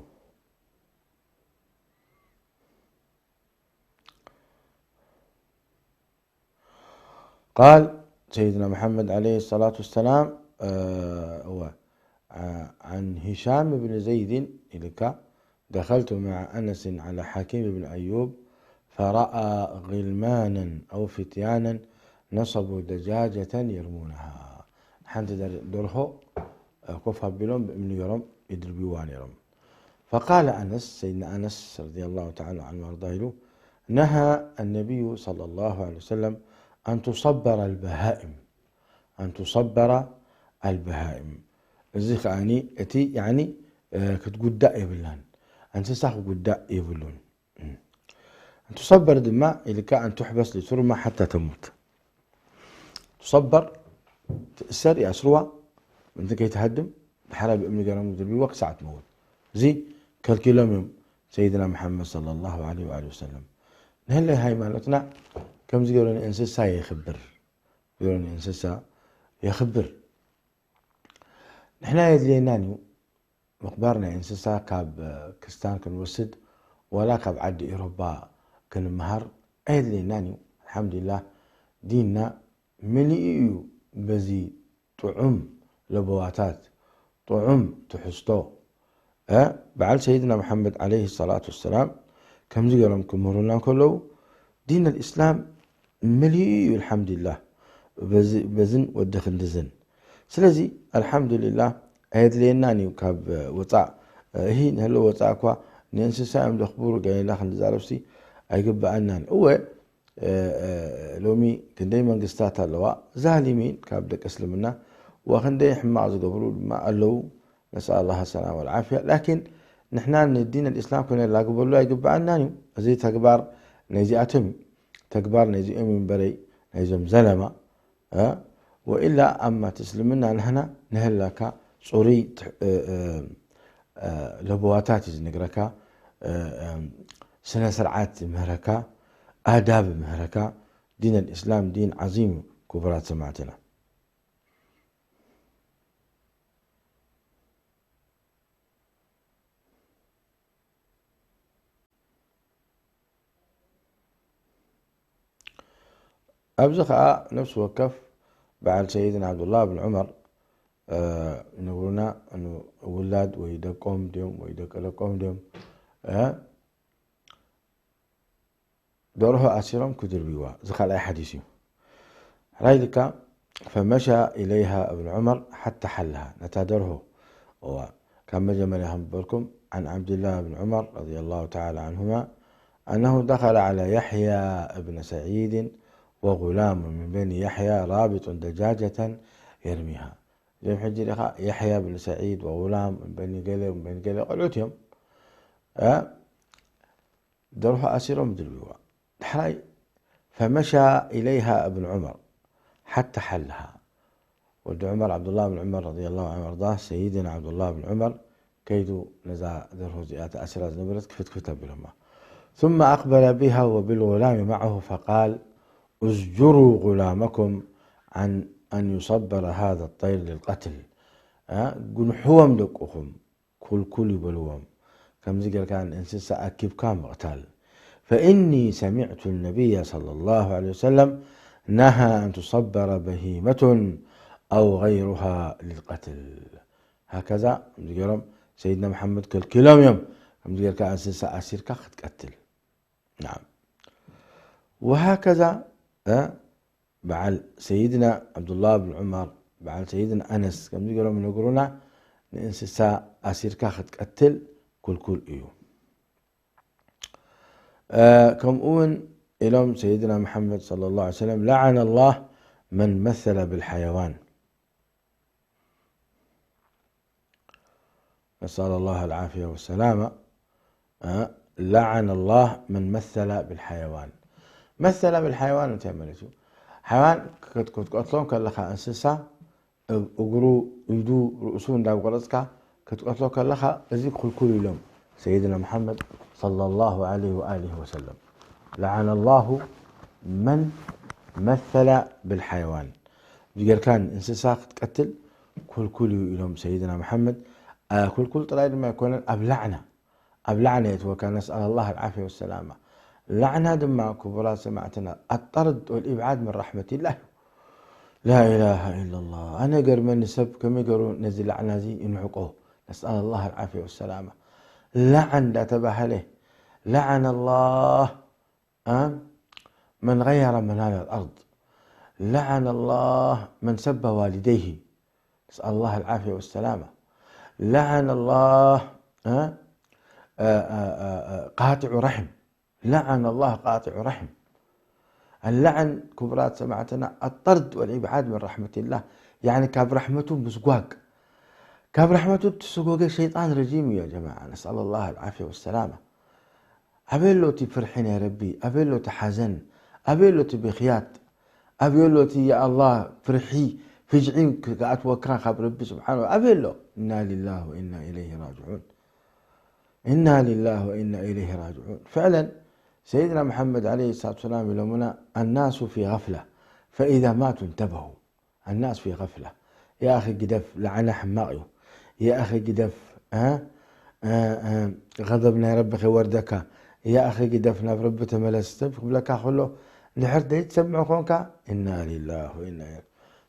قال سيدنا محمد عليه الصلاة والسلام، آه، هو، آه، عن هشام بن زيد، إلك: دخلت مع أنس على حكيم بن أيوب فرأى غلمانا أو فتيانا نصبوا دجاجة يرمونها. ሓንቲ ደር-፣ ደርሆ ኮፍ ኣቢሎም ብእምኒ ገይሮም ይድርብይዋ ነይሮም። فقال أنس، ሰይድና ኣነስ ረዲየላሁ ተዓላ ዐንሁ ወኣርዳሁ ኢሉ፣ نهى النبي صلى الله عليه وسلم أن تصبر البهائم، أن تصبر البهائم። እዚ ከኣኒ እቲ ያኒ፣ እ፣ ክትጉዳእ የብላን፣ እንስሳ ክጉዳእ የብሉን። أن تصبر ድማ ኢልካ أن تحبس لترمى حتى تموت. تصبر، ትእሰር፣ ይኣስርዋ፣ ምእንቲ ከይትሃድም፣ ድሓራ ብእምኒ ገይሮም ዝድርብይዋ ክሳዕ ትመውት። እዚ ከልኪሎም እዮም ሰይድና መሓመድ ሰለላሁ ዐለይሂ ወኣሊሂ ወሰለም። ንህለይ ሃይማኖትና ከምዚ ገይሩ ንእንስሳ የኽብር፣ ገይሩ ንእንስሳ የኽብር። ንሕና የድልየናን እዩ ምኽባር ናይ እንስሳ ካብ ክስታን ክንወስድ፣ ዋላ ካብ ዓዲ ኤሮባ ክንመሃር ኣየድልየናን እዩ። ኣልሓምዱሊላህ፣ ዲንና መሊኡ እዩ በዚ ጥዑም ለበዋታት፣ ጥዑም ትሕዝቶ። እ፣ በዓል ሰይድና መሓመድ ዓለይሂ ሰላቱ ወሰላም ከምዚ ገይሮም ክምህሩና እንከለዉ፣ ዲን ኣልእስላም መሊኡ እዩ፣ ኣልሓምዱሊላህ፣ በዚ፣ በዝን ወዲ ክንድዝን። ስለዚ ኣልሓምዱሊላህ፣ ኣየድልየናን እዩ ካብ ወፃእ። እሂ፣ ንህሎ ወፃእ እኳ ንእንስሳ እዮም ዘኽብሩ፣ ገሌላ ክንዛረብሲ ኣይግበኣናን። እወ፣ እ፣ እ፣ ሎሚ ክንደይ መንግስታት ኣለዋ ዛሊሚን ካብ ደቂ እስልምና፣ ወክንደይ ሕማቕ ዝገብሩ ድማ ኣለዉ። ነስኣል ኣላህ ሰላም ወልዓፍያ። ላኪን ንሕና ንዲን ኣልእስላም ከነላግበሉ ኣይግበኣናን እዩ። እዚ ተግባር ናይዚኣቶም እዩ። ተግባር ናይዚኦም እዩ እምበረይ ናይዞም ዘለማ። እ? ወኢላ ኣማ እቲ እስልምና ንሕና ንህላካ ጽሩይ ትሕ-፣ እ፣ እ፣ እ፣ ለበዋታት እዩ ዝነግረካ፣ እ፣ እ፣ ስነ ስርዓት ይምህረካ፣ ኣዳብ ይምህረካ። ዲን ኣልእስላም ዲን ዓዚም እዩ ክቡራት ሰማዕትና። ኣብዚ ኸኣ ነፍሲ ወከፍ በዓል ሰይድና ዓብዱላህ ብን ዑመር፣ እ፣ ይነግሩና፣ እኑ ውላድ ወይ ደቆም ድዮም ወይ ደቂ ደቆም ድዮም፣ እ፣ ደርሆ ኣሲሮም ክድርብይዋ። እዚ ካልኣይ ሓዲስ እዩ። ሕራይ ኢልካ፣ فمشى إليها ابن عمر حتى حلها، ነታ ደርሆ። እዋ፣ ካብ መጀመርያ ከም ዝበልኩም፣ عن عبد الله بن عمر رضي الله تعالى عنهما أنه دخل على يحيى بن سعيد وغلام من بني يحيى رابط دجاجة يرميها። እዚኦም ሕጂ ዲኻ የሕያ ብን ሰዒድ ወጉላም በኒ ገለ በኒ ገለ ቆልዑት እዮም። እ፣ ደርሆ ኣሲሮም ድርብዋ። ዳሕራይ فمشى إليها ابن عمر حتى حلها. ወዲ ዑመር ዓብዱላህ ብን ዑመር ረዲየላሁ ዐንሁ ወኣርዳህ፣ ሰይድና ዓብዱላህ ብን ዑመር ከይዱ ነዛ ደርሆ እዚኣ ተኣሲራ ዝነበረት ክፍትፍት ኣቢሎማ። ثم أقبل بها وبالغلام معه فقال: ازجروا غلامكم عن أن يصبر هذا الطير للقتل. እ፣ ጉንሕዎም ደቅኹም፣ ኩልኩል ይበልዎም። ከምዚ ጌርካ ንእንስሳ ኣኪብካ ምቕታል። فإني سمعت النبي صلى الله عليه وسلم نهى أن تصبر بهيمة أو غيرها للقتل. هكذا ከምዚ ገይሮም ሰይድና መሓመድ ከልኪሎም እዮም። ከምዚ ጌርካ እንስሳ ኣሲርካ ክትቀትል። نعم. وهكذا، እ፣ በዓል ሰይድና ዓብዱላህ ብን ዑመር፣ በዓል ሰይድና ኣነስ ከምዚ ገይሮም ይነግሩና፣ ንእንስሳ ኣሲርካ ክትቀትል ኩልኩል እዩ። እ፣ ከምኡ እውን ኢሎም ሰይድና መሓመድ ሰለላሁ ዐለይሂ ወሰለም፣ لعن الله من مثل بالحيوان. نسأل الله العافية والسلامة. እ፣ لعن الله من مثل بالحيوان. مثل بالحيوان እንታይ ማለት እዩ? ሓይዋን ክት-፣ ክትቀትሎም ከለኻ እንስሳ፣ እ-፣ እግሩ፣ ኢዱ፣ ርእሱ እንዳቆረጽካ ክትቀትሎ ከለኻ፣ እዚ ክልኩል ኢሎም ሰይድና መሓመድ ሰለላሁ ዐለይሂ ወኣሊሂ ወሰለም። لعن الله من مثل بالحيوان. እዚ ጌርካ እንስሳ ክትቀትል ኩልኩል እዩ ኢሎም ሰይድና መሓመድ። አ፣ ኩልኩል ጥራይ ድማ ኣይኮነን፣ ኣብ ላዕና፣ ኣብ ላዕና የእትወካ። نسأل الله العافية والسلامة. ላዕና ድማ ክቡራት ሰማዕትና الطرد والإبعاد من رحمة الله እዩ። لا إله إلا الله. ኣነ ገርመኒ ሰብ ከመይ ገሩ ነዚ ላዕና እዚ ይንዕቆ። نسأل الله العافية والسلامة. ላዕን እንዳተባህለ لعن الله እ፣ من غير منار الأرض. لعن الله من سب والديه. نسأل الله العافية والسلامة. لعن الله، እ፣ እ፣ እ፣ እ፣ እ፣ قاطع رحم. لعن الله قاطع رحم. اللعن ክቡራት ሰማዕትና الطرد والإبعاد من رحمة الله، يعني ካብ ረሕመቱ ምስጓግ። ካብ ረሕመቱ እትስጎገ ሸይጣን ረጂም እዩ፣ ያ ጀማዓ። نسأل الله العافية والسلامة. ኣበይ ኣሎ እቲ ፍርሒ ናይ ረቢ? ኣበይ ኣሎ እቲ ሓዘን? ኣበይ ኣሎ እቲ ብኽያት? ኣበይ ኣሎ እቲ፣ ያ ኣላህ፣ ፍርሒ፣ ፍጅዒ ክኣትወካ ካብ ረቢ ስብሓን? ኣበይ ኣሎ? ኢና ሊላህ ወኢና ኢለይሂ ራጅዑን። ኢና ሊላህ ወኢና ኢለይሂ ራጅዑን። ፍዕለን ሰይድና መሓመድ ዓለይሂ ሰላቱ ወሰላም ኢሎምና፣ الناس في غفلة فإذا ماتوا انتبهوا። الناس في غفلة. يا أخي ግደፍ፣ ላዕና ሕማቕ እዩ። يا أخي ግደፍ፣ እ፣ እ፣ እ፣ غضب ናይ ረቢ ከይወርደካ። يا أخي ግደፍ፣ ናብ ረቢ ተመለስ፣ ሰብ ክብለካ ከሎ፣ እንድሕር ዘይትሰምዖ ኮንካ፣ ኢና ሊላህ ወኢና ኢለይሂ።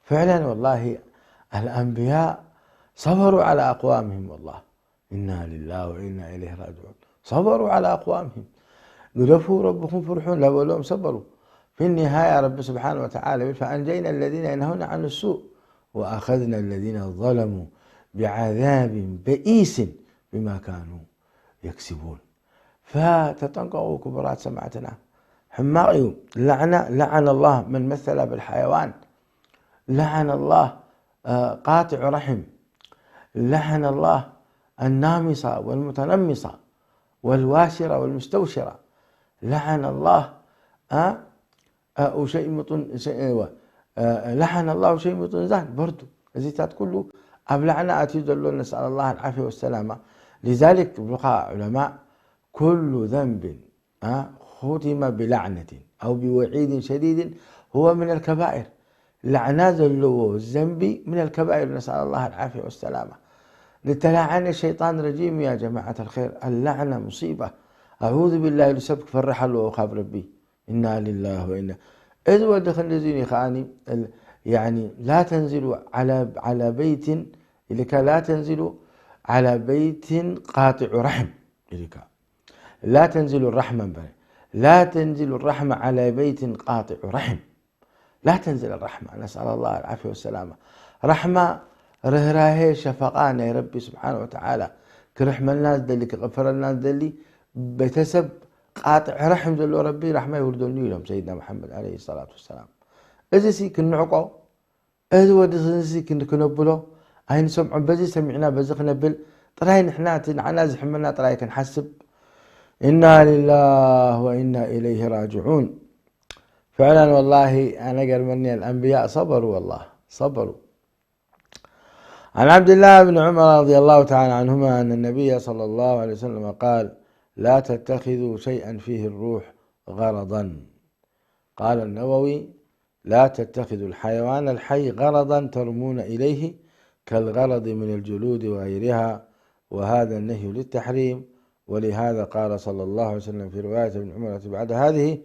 ፍዕለን ወላሂ፣ الأنبياء صبروا على أقوامهم والله. ኢና ሊላህ ወኢና ኢለይሂ ራጅዑን። صبروا على أقوامهم. ግደፉ፣ ረብኹም ፍርሑ እናበሎም ሰበሩ። في النهاية ረቢ ስብሓን ወተዓላ ይብል፣ فأنجينا الذين ينهون عن السوء وأخذنا الذين ظلموا بعذاب بئيس بما كانوا يكسبون. فتጠንቀቑ ክቡራት ሰማዕትና። ሕማቕ እዩ። ላዕና፣ لعن الله من مثل بالحيوان. لعن الله، እ፣ قاطع رحم. لعن الله النامصة والمتنمصة والواشرة والمستوشرة. لعن الله، እ፣ እ፣ وشيمط-، ሸ-፣ እወ፣ እ፣ لعن الله شيمط زان። በርዱ። እዚታት ኩሉ ኣብ ላዕና ኣትዩ ዘሎ፣ نسأل الله العافية والسلامة. لذلك ይብሉኻ ዑለማእ፣ كل ذنب እ፣ ختم بلعنة أو بوعيد شديد هو من الكبائر. ላዕና ዘለዎ ዘንቢ من الكبائر، نسأل الله العافية والسلامة. ዝተላዓነ ሸይጣን ረጂም፣ يا جماعة الخير، اللعنة مصيبة. أعوذ بالله ኢሉ ሰብ ክፈርሕ ኣለዎ ካብ ረቢ። ኢና ሊላህ ወኢና። እዚ ወዲ ክንድዚ እዩ ከዓኒ፣ ال-، يعني لا تنزل على، على بيت ኢልካ، لا تنزل على بيت قاطع رحم ኢልካ። لا تنزل الرحمة እምበር። لا تنزل الرحمة على بيت قاطع رحم. لا تنزل الرحمة. نسأل الله العافية والسلامة. ራሕማ፣ ርህራሄ፣ ሸፈቓ ናይ ረቢ ስብሓነ ወተዓላ ክርሕመልና ዝደሊ፣ ክቕፍረልና ዝደሊ ቤተሰብ ቃጥዕ ራሕም ዘለዎ ረቢ ራሕማ ይውርደሉ ኢሎም ሰይድና መሓመድ ዓለይሂ ሰላቱ ወሰላም። እዚ ሲ ክንዕቆ እዚ ወዲ እዚ ክን-፣ ክነብሎ ኣይንሰምዖን። በዚ ሰሚዕና በዚ ክነብል ጥራይ፣ ንሕና እቲ ንዓና ዝሕመና ጥራይ ክንሓስብ። ኢና ሊላህ ወኢና ኢለይሂ ራጅዑን። ፍዕለን ወላሂ ኣነ ገርመኒ፣ الأنبياء صبروا والله صبروا. عن عبد الله بن عمر رضي الله تعالى عنهما أن النبي صلى الله عليه وسلم قال: لا تتخذوا شيئا فيه الروح غرضا. قال النووي: لا تتخذوا الحيوان الحي غرضا ترمون إليه كالغرض من الجلود وغيرها، وهذا النهي للتحريم. ولهذا قال صلى الله عليه وسلم في رواية ابن عمر بعد هذه: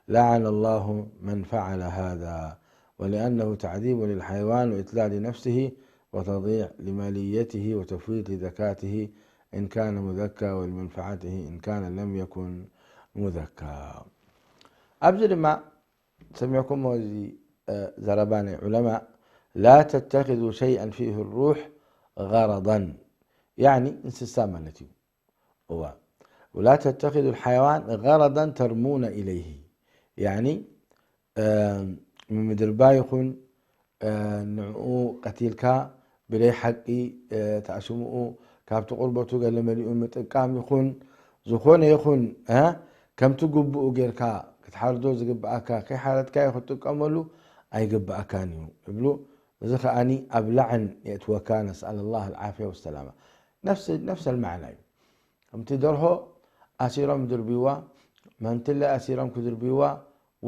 لعن الله من فعل هذا، ولأنه تعذيب للحيوان وإتلال لنفسه وتضييع لماليته وتفويت لزكاته إن كان مذكى ولمنفعته إن كان لم يكن مذكى. ኣብዚ ድማ ሰሚዕኩሞ እዚ ዘረባ ናይ ዑለማ لا تتخذوا شيئا فيه الروح غرضا يعني እንስሳ ማለት እዩ። እዋ ولا تتخذوا الحيوان غرضا ترمون إليه يعني ምምድርባ ይኹን ንዕኡ ቀቲልካ ብለይ ሓቂ ተኣሽምኡ ካብቲ ቁርበቱ ገለ መሊኡ ምጥቃም ይኹን ዝኾነ ይኹን ከምቲ ግቡኡ ጌርካ ክትሓርዶ ዝግብኣካ ከይሓረድካዮ ክትጥቀመሉ ኣይግብኣካን እዩ ይብሉ። እዚ ከኣኒ ኣብ ላዕን የእትወካ ነስኣል ላህ ልዓፍያ ወሰላማ ነፍሰ ልማዕና እዩ። ከምቲ ደርሆ ኣሲሮም ድርብይዋ መንትለ ኣሲሮም ክድርብይዋ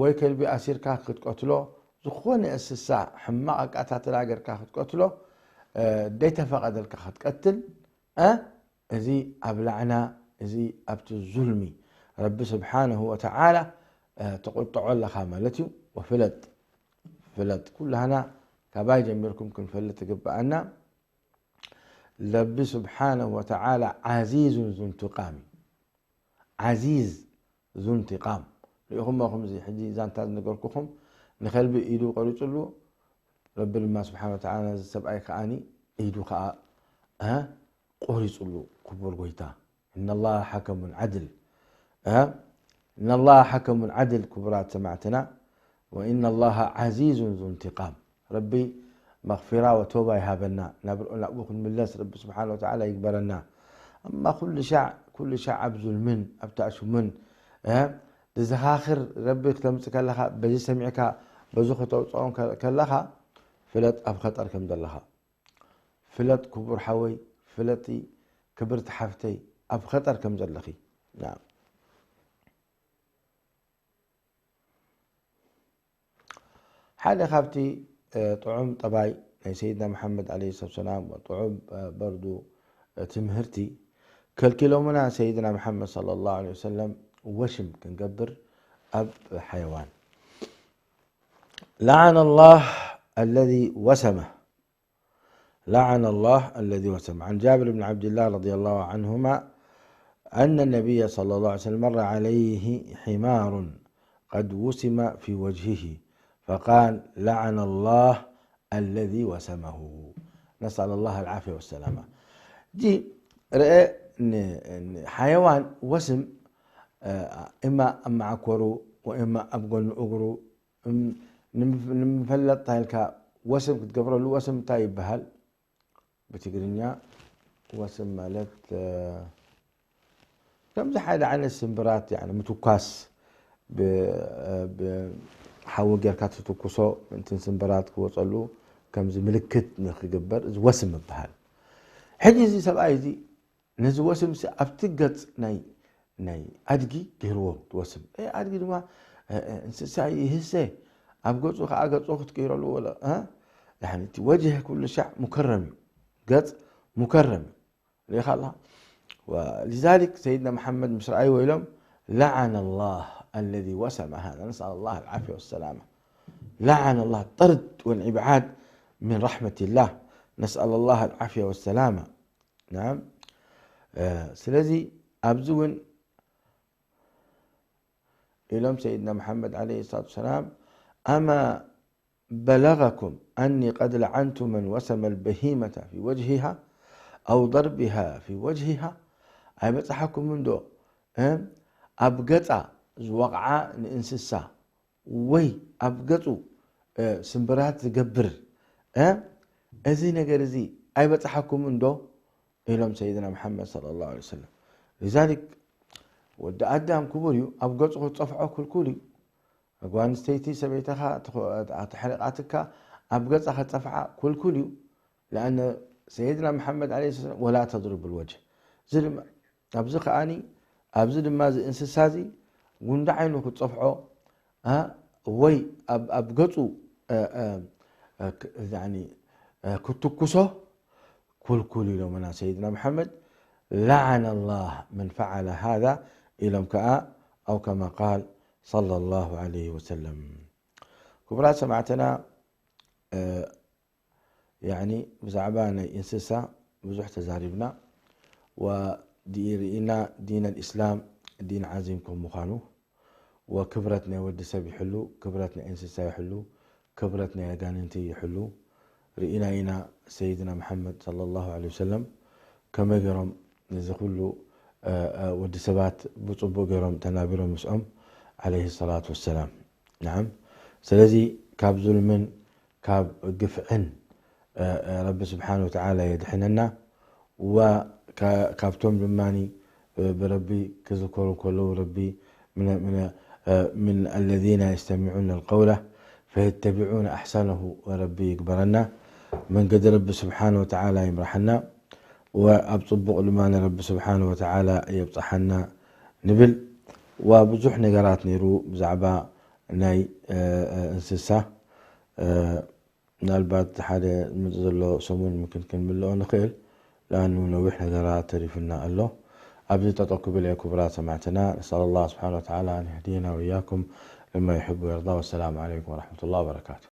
ወይ ከልቢ ኣሲርካ ክትቀትሎ ዝኾነ እንስሳ ሕማቕ ኣቃታትላ ጌርካ ክትቀትሎ ደይተፈቐደልካ ክትቀትል እዚ ኣብ ላዕና እዚ ኣብቲ ዙልሚ ረቢ ስብሓንሁ ወተዓላ ትቕጥዖ ኣለኻ ማለት እዩ። ወፍለጥ ፍለጥ ኩላህና ካባይ ጀሚርኩም ክንፈልጥ ትግብኣና። ረቢ ስብሓንሁ ወተዓላ ዓዚዙን ዙንትቃም እዩ። ዓዚዝ ዙንትቃም ርኢኹሞ። ከምዚ ሕጂ ዛንታ ዝነገርኩኹም ንኸልቢ ኢዱ ቆሪፅሉ ረቢ ድማ ስብሓን ወተዓላ ነዚ ሰብኣይ ከዓኒ ኢዱ ከዓ ቆሪፅሉ። ክቡር ጎይታ إن الله حكم عدل إن الله حكم عدل ክቡራት ሰማዕትና وإن الله عزيز ذو انتقام ረቢ መኽፊራ ወቶባ ይሃበና ናብኡ ክንምለስ ረቢ ስብሓን ወተዓላ ይግበረና። እማ ኩሉ ሻዕ ኩሉ ሻዕ ኣብ ዙልምን ኣብ ተእሽሙን ዝዘኻኽር ረቢ ክተምፅ ከለኻ በዚ ሰሚዕካ በዚ ከተውፅኦም ከለኻ ፍለጥ ኣብ ኸጠር ከም ዘለኻ ፍለጥ ክቡር ሓወይ ፍለጢ ክብርቲ ሓፍተይ ኣብ ኸጠር ከም ዘለኺ ሓደ ካብቲ ጥዑም ጠባይ ናይ ሰይድና መሓመድ ለ ሰላት ሰላም ጥዑም በርዱ ትምህርቲ ከልኪሎምና ሰይድና መሓመድ ለ ላ ለ ወሰለም ወሽም ክንገብር ኣብ ሓይዋን لعن الله الذي وسمه لعن الله الذي وسم عن جابر بن عبد الله رضي الله عنهما أن النبي صلى الله عليه وسلم مر عليه حمار قد وسم في وجهه فقال لعن الله الذي وسمه نسأل الله العافية والسلامة ج رأى حيوان وسم إما أمعكورو وإما أبقون أقرو ንምፈለጥ ታይልካ ወስም ክትገብረሉ ወስም እንታይ ይበሃል? ብትግርኛ ወስም ማለት ከምዚ ሓደ ዓይነት ስምብራት ምትኳስ ሓዊ ጌርካ ትትኩሶ ምእንትን ስምብራት ክወፀሉ ከምዚ ምልክት ንክግበር እዚ ወስም ይበሃል። ሕጂ እዚ ሰብኣይ እዚ ነዚ ወስምሲ ኣብቲ ገጽ ናይ ናይ ኣድጊ ገይርዎ ትወስም። ኣድጊ ድማ እንስሳ ይህሰ ኣብ ገጹ ከዓ ገጹ ክትቀይረሉ ወለ እቲ ወጅህ ኩሉ ሻዕ ሙከረም እዩ። ገጽ ሙከረም እዩ። ሪኢኻ ኣለኻ። ولذلك سيدنا محمد مش رأي ويلم لعن الله الذي وسم هذا نسأل الله العافية والسلامة لعن الله الطرد والإبعاد من رحمة الله نسأل الله العافية والسلامة نعم ስለዚ ኣብዚ እውን ኢሎም ሰይድና መሓመድ عليه الصلاة والسلام أما بلغكم أني قد لعنت من وسم البهيمة في وجهها أو ضربها في وجهها ኣይበፅሓኩም እንዶ ኣብ ገፃ ዝወቕዓ ንእንስሳ ወይ ኣብ ገፁ ስምብራት ዝገብር እዚ ነገር እዚ ኣይበፅሓኩም እንዶ ኢሎም ሰይድና መሓመድ صلى الله عليه وسلم لذلك ወዲ ኣዳም ክቡር እዩ ኣብ ገፁ ክትፀፍዖ ክልኩል እዩ ኣጓንስተይቲ ሰበይተኻ ተሕሪቓትካ ኣብ ገፃ ከፀፍዓ ክልኩል እዩ لأن سيدنا محمد عليه الصلاة والسلام ولا تضرب الوجه ኣብዚ ከዓኒ ኣብዚ ድማ እዚ እንስሳ እዚ ጉንዲ ዓይኑ ክትፀፍዖ ወይ ኣብ ኣብ ገጹ ክትኩሶ ኩልኩል ኢሎምና ሰይድና መሓመድ። لعن الله من فعل هذا ኢሎም ከኣ أو كما قال صلى الله عليه وسلم። ክቡራት ሰማዕትና ብዛዕባ ናይ እንስሳ ብዙሕ ተዛሪብና። ርኢና ዲን ኣልእስላም ዲን ዓዚም ከም ምዃኑ፣ ወክብረት ናይ ወዲ ሰብ ይሕሉ፣ ክብረት ናይ እንስሳ ይሕሉ፣ ክብረት ናይ ኣጋንንቲ ይሕሉ። ርኢና ኢና ሰይድና መሓመድ صلى الله عليه وسلم ከመይ ገይሮም ነዚ ኩሉ ወዲ ሰባት ብፅቡቅ ገይሮም ተናቢሮም ምስኦም عليه الصلاة والسلام። ናዓም። ስለዚ ካብ ዙልምን ካብ ግፍዕን ረቢ ስብሓን ወተዓላ የድሕነና። ወካብቶም ድማ ብረቢ ክዝከሩ ከለዉ ረቢ من الذين يستمعون القول فيتبعون أحسنه ረቢ ይግበረና። መንገዲ ረቢ ስብሓን ወተዓላ ይምራሓና። ወኣብ ጽቡቕ ድማ ንረቢ ስብሓን ወተዓላ የብጽሓና ንብል። ወብዙሕ ነገራት ነይሩ ብዛዕባ ናይ እንስሳ። ምናልባት ሓደ ዝመጽእ ዘሎ ሰሙን ምክን ክንምልኦ ንኽእል። لأنه ነዊሕ ነገራት ተሪፍና ኣሎ። ኣብዚ ጠጠው ክብል እየ ክቡራት ሰማዕትና። نسأل الله سبحانه وتعالى أن يهدينا وإياكم لما يحب ويرضى. والسلام عليكم ورحمة الله وبركاته.